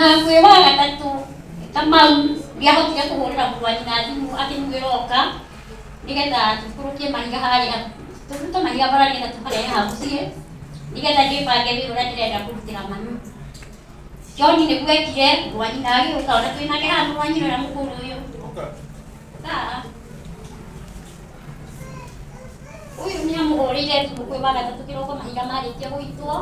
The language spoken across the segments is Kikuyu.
Na kwĩ wa gatatũ Kamau ndiahotire kũhũrĩra mũrũ wa nyina thimũ akĩmwĩra oka nĩgetha tũikũrũkie mahiga harĩa, tũrute mahiga bara nĩgetha tũmarehe haha mũciĩ nĩgetha ndĩbange wĩra ũrĩa ndĩrenda kũrutĩra mami. John nĩguo ekire, mũrũ wa nyina agĩũka ona twĩ nake haha mũrũ wa nyina ũrĩa mũkũrũ ũyũ. Ũka haha. Ũyũ nĩ amũhũrĩire thimũ kwĩ wa gatatũ kĩroko mahiga marĩkia gũitwo.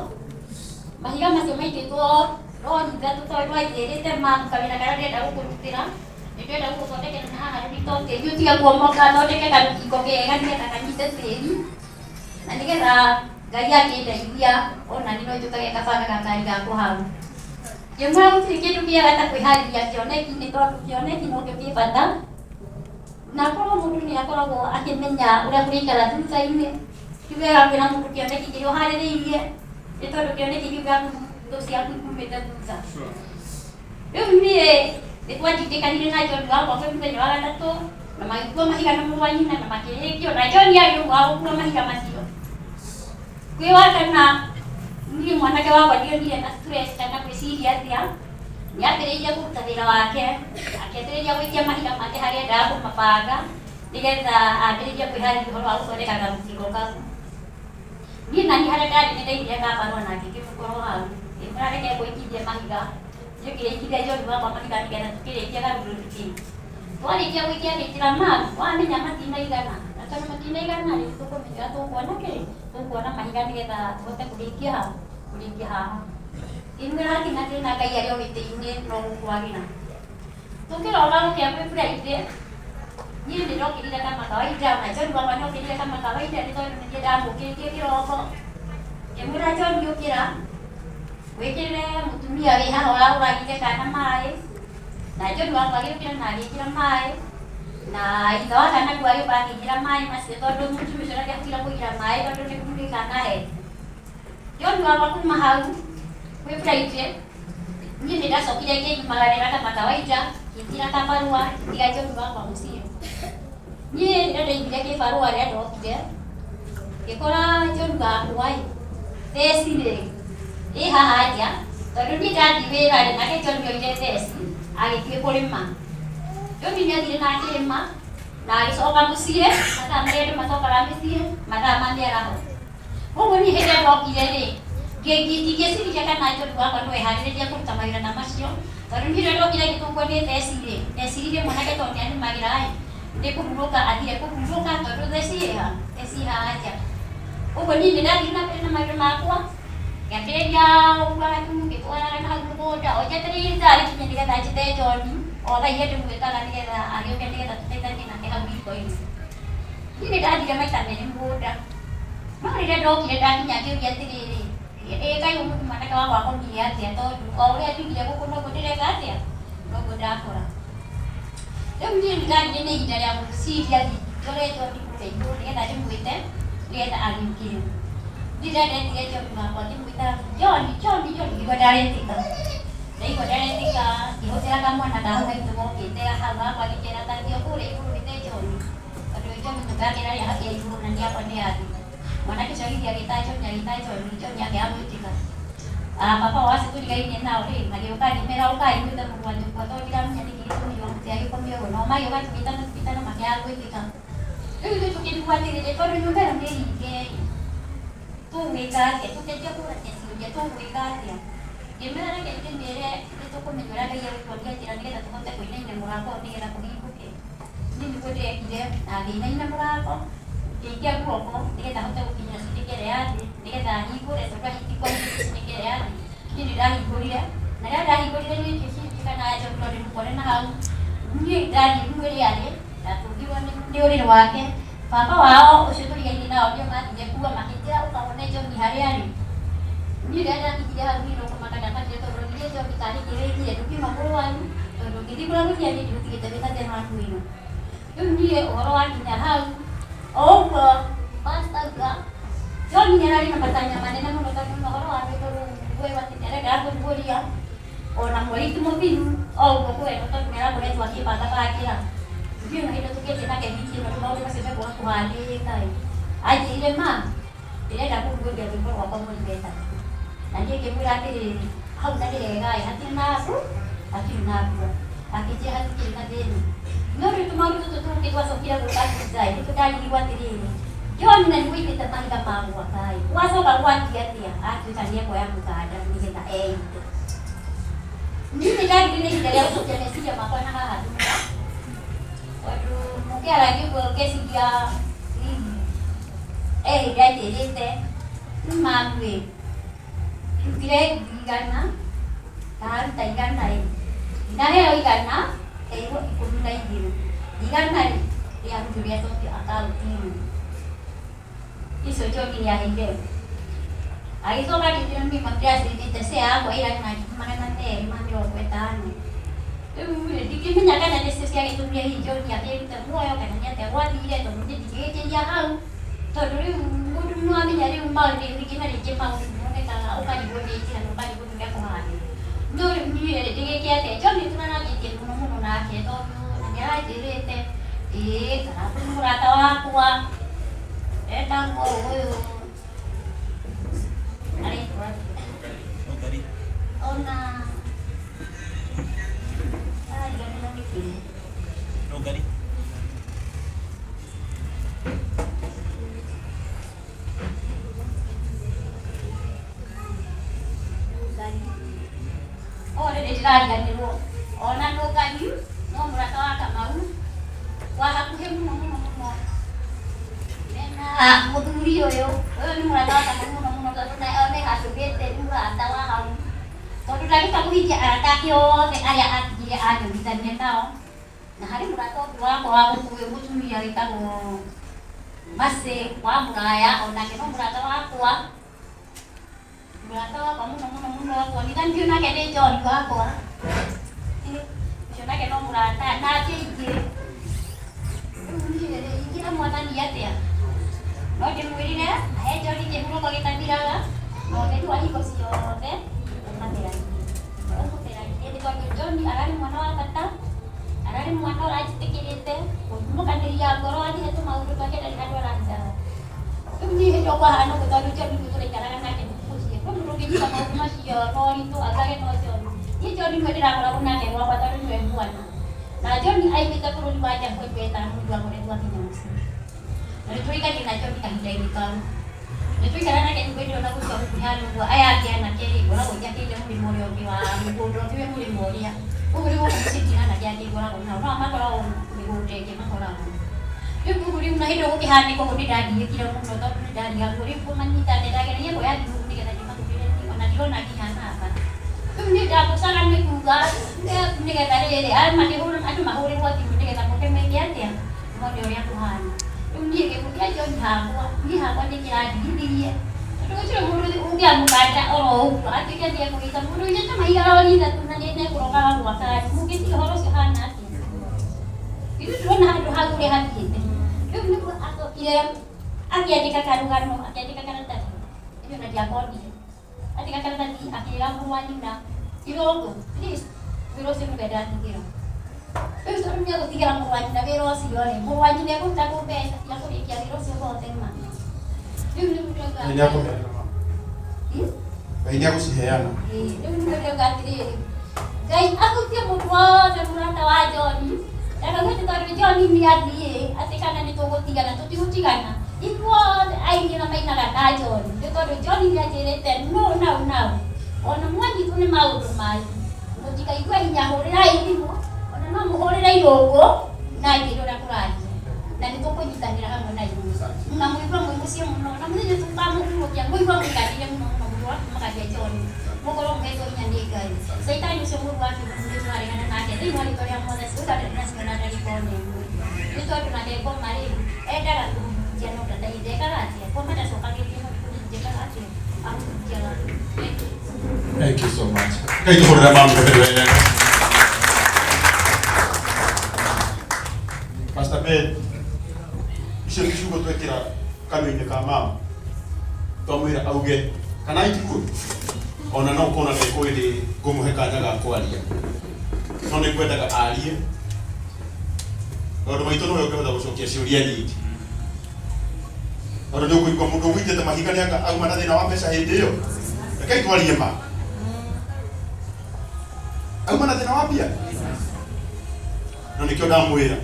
Mahiga macio maitĩtwo rori ithatũ tondũ anjĩrĩte mamu kawĩra karĩa ndĩrenda gũkũrutĩra nĩ ndĩrenda gũgũthondekera na haha rũrito tĩri ũtige kuomoka thondeke karũthingo kega nĩgetha kanyite tĩri na nĩgetha Ngai angĩndeithia ona niĩ no njũkage kabanga gakari gakwa hau. Ngĩmwĩra gũtirĩ kĩndũ kĩega ta kwĩharĩria kĩoneki nĩ tondũ kĩoneki nokĩo kĩ bata na korwo mũndũ nĩ akoragwo akĩmenya ũrĩa kũrĩikara thutha-inĩ, ti wega kwĩra mũndũ kĩoneki kĩrĩa ũharĩrĩirie nĩ tondũ kĩoneki kĩu gĩaku thũ ciaku ikumĩte thutha. Rĩu niĩ nĩ twatindĩkanire na John wakwa kwĩ mũthenya wa gatatũ na magĩkua mahiga na mũrũ wa nyina na makĩrĩkio na John arĩ ũmwe wa gũkua mahiga macio. Kwĩ wa kana niĩ mwanake wakwa ndionire na stress kana gwĩciria atĩa, nĩ ambĩrĩirie kũruta wĩra wake, akĩambĩrĩria gũikia mahiga make harĩa endaga kũmabanga nĩgetha ambĩrĩrie kwĩharĩria ũhoro wa gũthondeka karũthingo kau. Niĩ naniĩ harĩa ndarĩ nĩ ndaigire kabarũa nake ngĩmũkorwo hau, ngĩmwĩra reke ngũikithie mahiga, niĩ ngĩikithia John wakwa mahiga nĩgetha tũkĩrĩkie garũrũri kĩ. Twarĩkia gũikia akĩnjĩra mum, wamenya matinaigana, na tondũ matinaigana rĩ, tũkũmenya ũrĩa tũkuona kĩ, tũkuona mahiga nĩgetha tũhote kũrĩkia ha, kũrĩkia haha. Ngĩmwĩra hatirĩ na thĩna Ngai arĩ o gĩtĩ-inĩ no gũkwagĩra. Tũkĩroka gũkĩa kwĩ Friday, niĩ nĩ ndokĩrire kama kawaida na John wakwa nĩ okĩrire kama kawaida nĩ tondũ nĩ niĩ ndamũkĩrĩtie kĩroko. Ngĩmwĩra John ũkĩra, wĩkĩrĩre mũtumia wĩ haha ũragũragire kana maĩ. Na John wakwa agĩũkĩra na agĩkĩra maĩ na ithe wa kana kau agĩũka akĩingĩra maĩ macio tondũ mũtumia ũcio ndangĩahotire kũingĩra maĩ tondũ nĩ kunĩka nahe. John wakwa kuma hau kwĩ Friday niĩ nĩ ndacokire ngĩyumagarĩra kama kawaida ngĩtira kabarũa ngĩtiga John wakwa mũciĩ. Niĩ rĩrĩa ndaiguire kĩbarũa rĩrĩa ndokire ngĩkora John wakwa ĩ theci rĩ ĩ haha nja tondũ niĩ ndathiĩ wĩra rĩ nake John nĩoire theci agĩthiĩ kũrĩma. John nĩ athire na akĩrĩma na agĩcoka mũciĩ mathaa marĩa andũ macokaga mĩciĩ mathaa ma mĩaraho. Koguo niĩ hĩndĩ ĩrĩa ndokire rĩ, ndingĩciria kana John wakwa no eharĩrĩrie kũruta mawĩra ta macio, tondũ niĩ rĩrĩa ndokire ngĩtũngwo nĩ theci rĩ, ndeciririe mwanake tondũ nĩ anĩmagĩra ĩ, nĩ kũhurũka athire kũhurũka tondũ theci ĩ ha? Theci ĩ haha nja. Ũguo niĩ nĩ ndathire na mbere na mawĩra makwa, ngĩambĩrĩria gũkua gathumu ngĩtwaraga na hau mũgũnda o njetereire ithaa rĩkinye nĩgetha njĩte John, o thaa iria ndĩmwĩtaga nĩgetha agĩũke nĩgetha tũteithanie nake hau riko-inĩ. Niĩ nĩ ndathire maita merĩ mũgũnda, no rĩrĩa ndokire ndakinya ngĩũria atĩrĩrĩ, ĩ kaĩ ũmũthĩ mwanake wakwa akomire atĩa tondũ o ũrĩa ndigire gũkũ noguo ndĩreka atĩa, noguo ndakora. Rĩu niĩ nĩ ndagĩire na ihinda rĩa gwĩciria thiĩ ndore John kũrĩa igũrũ nĩgetha ndĩmwĩte nĩgetha agĩũkĩre. Niĩ rĩrĩa ndetire John wakwa ngĩmwĩta John, John, John, ngĩigua ndaretĩka. Ndaigua ndaretĩka ngĩhũthĩra kamwana ka hau haitũ gokĩte hau hakwa ngĩkera ta thiĩ o kũrĩa igũrũ wĩte John. Tondũ John nyũmba yake ĩrarĩ ya igũrũ na niĩ yakwa nĩ ya thĩ. Mwanake ũcio agĩthiĩ agĩta John, agĩta John, John akĩaga gwĩtĩka. Ah, baba wao acio tũrigainie nao rĩ, magĩũka ngĩmera ũkai mwĩte mũrũ wa nyũkwa tondũ ndiramenya nĩkĩ gĩtũmire ũmũthĩ agĩkomio ũguo. Nao magĩũka tũgĩtana tũgĩtana makĩaga gwĩtĩka. Rĩu ithuĩ tũkĩrigwo atĩrĩrĩ, tondũ nyũmba ĩno nĩ hinge rĩ, tũgwĩka atĩa? Tũkĩanjia kũrania ciũria, tũgwĩka atĩa? Ngĩmera reke ndĩmere nĩ tũkũmenya ũrĩa Ngai egũtuonia njĩra nĩgetha tũhote kũinainia mũrango ũyũ nĩgetha kũhingũke. Niĩ nĩguo ndekire na ngĩinaina mũrango, ngĩikia guoko nĩgetha hote gũkinyĩra ciringi ĩrĩa ya thĩ nĩgetha hingũre tondũ ahingũrĩte ciringi ĩrĩa ya thĩ. Niĩ nĩ ndahingũrire na rĩrĩa ndahingũrire niĩ ngĩciria kana John no ndĩmũkore na hau. Niĩ ndathiĩ rumu ĩrĩa arĩ ndatũngirwo nĩ ũrĩrĩ wake. Baba wao ũcio tũrigainie nao nĩo mathire kuo makĩnjĩra ũka wone John harĩa arĩ. Niĩ rĩrĩa ndakinyire hau niĩ no kũmaka ndamakire tondũ ndonire John tarĩ kĩ wĩkire ndũkiuma mũrwaru tondũ ngĩthiĩ kũragũria niĩ ndigũtigĩte wĩ na thĩna waku ĩno. Rĩu niĩ ũhoro wakinya hau o ũguo pastor auga John nĩ ararĩ na matanya manene mũno tondũ na ũhoro wa rwĩmbo rũu rwĩu atĩ nĩ arendaga kũrugũria ona mweri ti mũthiru o ũguo kũretwo tondũ nĩ arakoretwo akĩbanga bangĩra. Ithuĩ ona hĩndĩ tũkĩanjia nake wiki ĩno rĩu maũndũ macio mekwaga kũhanĩka ĩ, anjĩrire ma ndĩrenda kũrugũria rwĩmbo rwakwa mweri wa ĩtatũ. Na niĩ ngĩmwĩra atĩrĩrĩ, Hau na nĩ hega ĩ, hatirĩ na mbura, hatirĩ na mbura. Akĩnjĩra hatikĩrĩ na thĩna. No rĩu tũmaũndũ tũtũ tũngĩ twacokire gũka thutha ĩ, nĩtũ ndarigirwo atĩrĩrĩ, John na nĩgũitĩte mahiga ma gwaka ĩ, gwacoka gwathiĩ atĩa? Atuĩka nĩekuoya mũkanda nĩgetha eite. Niĩ nĩndagĩire na ihinda rĩa gũcokia meciria makwa na haha thutha, tondũ mũkĩaragia ũguo ngeciria hihi he hĩndĩ anjĩrĩte, rĩu mamu ĩ, ndutire 100,000, ndaruta 100 ĩ, ndinaheo 100, heirwo 12. 100 rĩ, rĩarutwo rĩacokio akaunti-inĩ. Icio John nĩaheire. Agĩcoka akĩnjĩra niĩ ma ndĩracĩbĩte share yakwa ĩrarĩ na 250,000. Rĩu rĩ, ndingĩmenya kana nĩcio ciagĩtũmire hihi John akĩrute muoyo kana nĩ atĩa gwathire tondũ niĩ ndingĩgĩkĩria hau. Tondũ rĩu mũndũ nĩwamenya rĩu maũndũ rĩngĩ na rĩngĩ maũndũ monekaga ũkarigwo nĩ njĩra na ũkarigwo nĩ ũrĩa kũhana. No rĩu niĩ rĩ, ndĩgĩke atĩa? John nĩtũraranĩtie mũno mũno nake tondũ na nĩaranjĩrĩte ĩĩ kana nĩ mũrata wakwa etagwo ũyũ aretwo atĩa? Ona ariganĩrwo nĩkĩ? Nũngari. Nũngari. O rĩrĩ ndĩrariganĩrwo. Ona Nũngari no mũrata wa Kamau wa hakuhĩ mũno mũno mũno. Mena mũthuri ũyũ, ũyũ nĩ mũrata wa Kamau mũno mũno tondũ one handũ gĩte nĩ mũrata wa hau. Tondũ ndangĩhota kũhingia arata ake othe arĩa atigire anyonithania nao. Na harĩ mũrata ũngĩ wakwa wa gũkũ mũtumia wĩtagwo Mercy wa Mũraya, onake no mũrata wakwa. Mũrata wakwa mũno mũno mũno tuonithanio nake nĩ John wakwa. Ũcio nake no mũrata nake ingĩ. Rĩu niĩ rĩ, ingĩra mwathani atĩa? No ndĩmwĩrire ahe John kĩhurũko gĩtathiraga na ũtheri wa hingo ciothe ũmatheragie. Ũmũtheragie nĩ tondũ John ararĩ mwana wa bata, ararĩ mwana ũranjĩtĩkĩrĩte, kũhumũkanĩria ngoro anjĩhe tũmaũndũ twake ndarĩ handũ arahithaga. Rĩu niĩ hĩndĩ ĩyo kwahana ũguo tondũ John nĩwe tũraikaraga nake mũciĩ. Kwĩ mũndũ ũngĩnyita maũndũ macio na ũritũ angage no John. Niĩ John nĩwe ndĩrakoragwo nake gwakwa tondũ nĩwe mwana. Na John aimĩte bũrũri wa nja mweri wa ĩtano mũndũ akoretwo akinya mũciĩ. Na nĩtũrĩkagia na John kahinda-inĩ kau. Nĩtũikara nake nyũmba ĩno na gũcoka gũkuhĩ handũ ũguo aya angĩ anake rĩ, ngoragwo njakĩire mũrĩmo ũrĩa ũngĩ wa mũgũnda ũngĩ wĩ mũrĩmo ũrĩa. Ũguo rĩu gũkũ mũciĩ ndirana kĩangĩ ngoragwo nao, no makoragwo mĩgũnda ĩngĩ makoragwo. Rĩu koguo rĩu na hĩndĩ ĩyo gũkĩhanĩka ũguo nĩndandiĩkire mũno tondũ nĩndarigagwo rĩu kũmanyita atĩa ndageragia kuoya thimũ nĩgetha ndĩmahũrĩre ona ndirona nginya namba. Rĩu niĩ ndamũcaga nĩ kuga nĩgetha rĩrĩ aya makĩhũra andũ mahũrĩrwo thimũ nĩgetha moke meke atĩa mone ũrĩa kũhana. Rĩu niĩ gĩkuũ kĩa John hakwa niĩ hakwa nĩkĩrandigithirie tondũ gũtirĩ mũndũ ũngĩamũkanda oro ũguo atuĩke nĩekũgĩta mũndũ ũigĩte mahiga rori ithatũ na nĩekũrokaga gwaka mũngĩtiga ũhoro ũcio hana atĩa? Ithuĩ ndĩrona handũ hau ũrĩa hathiĩte. Rĩu nĩguo acokire akĩandĩka karũgano, akĩandĩka karatathi, ĩyo na ndiakonire. Andĩka karatathi akĩra mũrũ wa nyina, Irũngũ, please, wĩra ũcio nĩwe ndatigĩra. Rĩu tondũ nĩegũtigĩra mũrũ wa nyina wĩra ũcio rĩ, mũrũ wa nyina ekũruta kũ mbeca cia kũrĩkia wĩra ũcio wothe ma. Rĩu nĩguo ndĩrauga. Ngai nĩakũheana ma. Ngai nĩagũciheana. Rĩu nĩguo ndĩrauga atĩrĩrĩ, Ngai ahutie mũndũ wothe mũrata wa John, ndakauge atĩ tondũ John nĩathiĩ atĩ kana nĩtũgũtigana, tũtigũtigana. Ithuothe aini arĩa mainaga na John, nĩ tondũ John nĩanjĩrĩte no nau nau, ona mwanyitwo nĩ maũndũ manyu, mũtikaigue hinya, hũrĩrai thimũ, ona no mũhũrĩre Irũngũ na anjĩre ũrĩa kũrathiĩ. Na nĩtũkũnyitanĩra hamwe na inyuĩ. Na mũigue mwĩ mũciĩ mũno, na mũthenya tũkamũhurũkia, mũigue mũiganĩire mũno mũno mũndũ wa kumagaria John. Mũkorwo mũhetwo hinya nĩ Ngai. Caitani ũcio mũũru wa kĩguũ nĩtũraregana nake thĩinĩ wa rĩtwa rĩa Mwathani, ũtandarĩ na ndagĩka ona ĩmwe. Nĩ tondũ nake ngoma rĩ, endaga kũhunjia no ndekaga atĩa? Ngoma ndacokagĩria no kũhunjia ekaga atĩa? Ahunjiaga. Thank you. Thank you so much. Ngai tũhũrĩre mamu wega. Pastor Ben, icio nĩ ciugo twekĩra kanua-inĩ ka mama twamwĩra auge kana itiguo ona no kona ndekũĩ nĩ ngũmũhe kanya ga kwaria no nĩ ngwendaga arie tondũ maitũ nĩwe ũngĩhota gũcokia ciũria nyingĩ tondũ nĩ ũkũigua mũndũ ũgũitĩte mahiga nĩ anga auma na thĩna wa mbeca hĩndĩ ĩyo. Rekei twarie ma. Auma na thĩna wa mbia no nĩkĩo ndamwĩra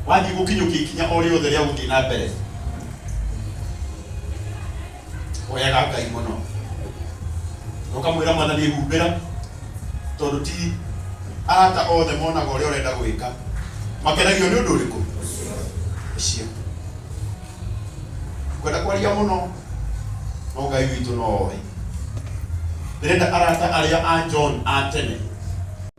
wathiĩ gũkinyũkia ikinya o rĩothe rĩa gũthiĩ na mbere, hoyaga Ngai mũno na ũkamwĩra, "Mwathani, humbĩra," tondũ ti arata othe monaga ũrĩa ũrenda gwĩka makenagio nĩ ũndũ ũrĩkũ ũcio. Kwenda kwaria mũno, no Ngai witũ no oĩ. Ndĩrenda arata arĩa a John a tene.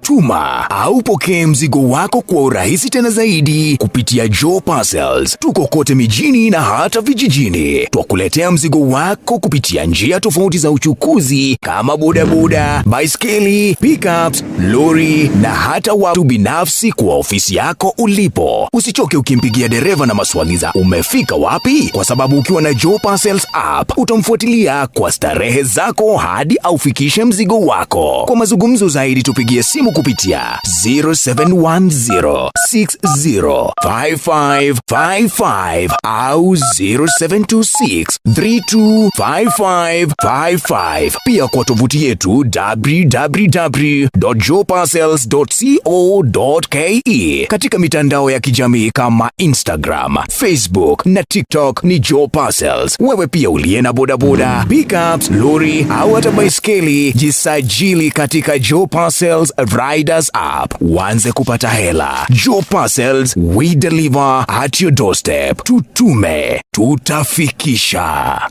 Tuma au pokee mzigo wako kwa urahisi tena zaidi kupitia Joe Parcels. Tuko kote mijini na hata vijijini. Twakuletea mzigo wako kupitia njia tofauti za uchukuzi kama bodaboda, baiskeli, pickups, lori na hata watu binafsi kwa ofisi yako ulipo. Usichoke ukimpigia dereva na maswali za umefika wapi, kwa sababu ukiwa na Joe Parcels app utamfuatilia kwa starehe zako hadi aufikishe mzigo wako. Kwa mazungumzo zaidi tupigie simu kupitia 0710605555 au 0726325555. Pia kwa tovuti yetu www.joeparcels.co.ke. Katika mitandao ya kijamii kama Instagram, Facebook na TikTok ni Joe Parcels. Wewe pia uliye na bodaboda, pickups, lori au hata baiskeli, jisajili katika Joe Parcels Riders app uanze kupata hela. Joe Parcels, we deliver at your doorstep. Tutume, tutafikisha.